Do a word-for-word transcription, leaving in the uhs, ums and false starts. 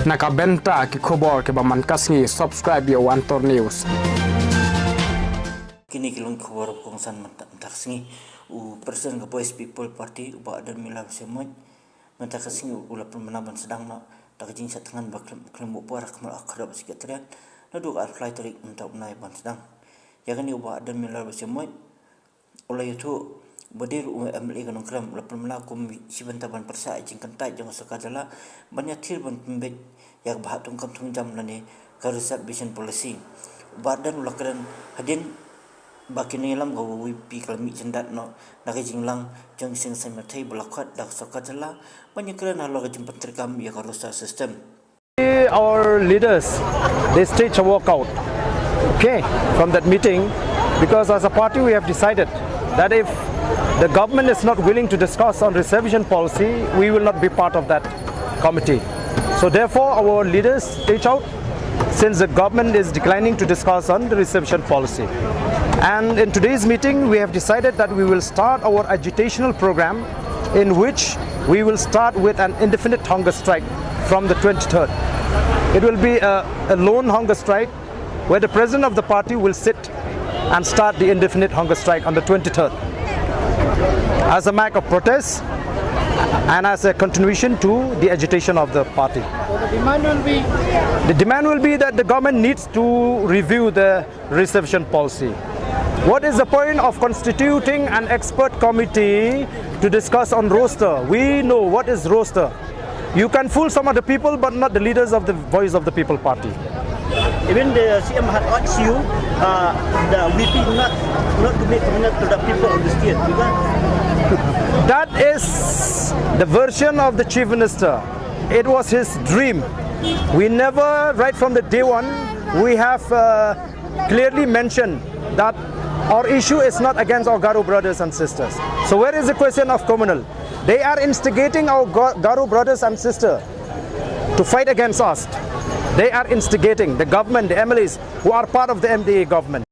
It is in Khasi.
Na ka bynta ki khubor kiba man ka sngi, subscribe ïa u Antor News. Kine ki long ki khubor ba kongsan mynta, mynta ka sngi. U President ka Voice People Party, u Bah Ardent Miller Basaiawmoit, mynta ka sngi u la pynbna ban sdang noh da ka jingshah thngan ba khlem, khlem buh por ha khmat ka khyrdop secretariat naduh ka arphew lai tarik mynta u bnai ban sdang. Ïa kane u Bah Ardent Miller Basaiawmoit u la ïathuh ba dei ruh u M L A ka Nongkrem, u la pynbna kum shi bynta ban pyrshah ïa ka jingkyntait jong ka sorkar jylla ban ïathir ban pynbeit ïa ka bhah thungkam thungjam lane ka reservation policy. U Bah Ardent u la kren hadien ba ki nongïalam ka V P P ka la mih jyndat noh na ka jinglang jong ki seng saiñ mathai ba la khot da ka sorkar jylla ban ïakren halor ka jingpyntreikam ïa ka roster system. Our leaders, they stage a walkout, okay, from that meeting, because as a party we have decided that if the government is not willing to discuss on reservation policy, we will not be part of that committee. So therefore, our leaders stage out since the government is declining to discuss on the reservation policy. And in today's meeting, we have decided that we will start our agitational program in which we will start with an indefinite hunger strike from the twenty-third. It will be a, a lone hunger strike where the president of the party will sit and start the indefinite hunger strike on the twenty-third as a mark of protest and as a continuation to the agitation of the party. So the demand will be, the demand will be that the government needs to review the reservation policy. What is the point of constituting an expert committee to discuss on roster? We know what is roster. You can fool some of the people, but not the leaders of the Voice of the People Party. Even the C M had urged you, uh, the V P not, not to make commitment to the people of the state. Because that is the version of the Chief Minister. It was his dream. We never, right from the day one, we have, uh, clearly mentioned that our issue is not against our Garo brothers and sisters. So where is the question of communal? They are instigating our Ga-, Garo brothers and sisters to fight against us. They are instigating the government, the M L As who are part of the M D A government.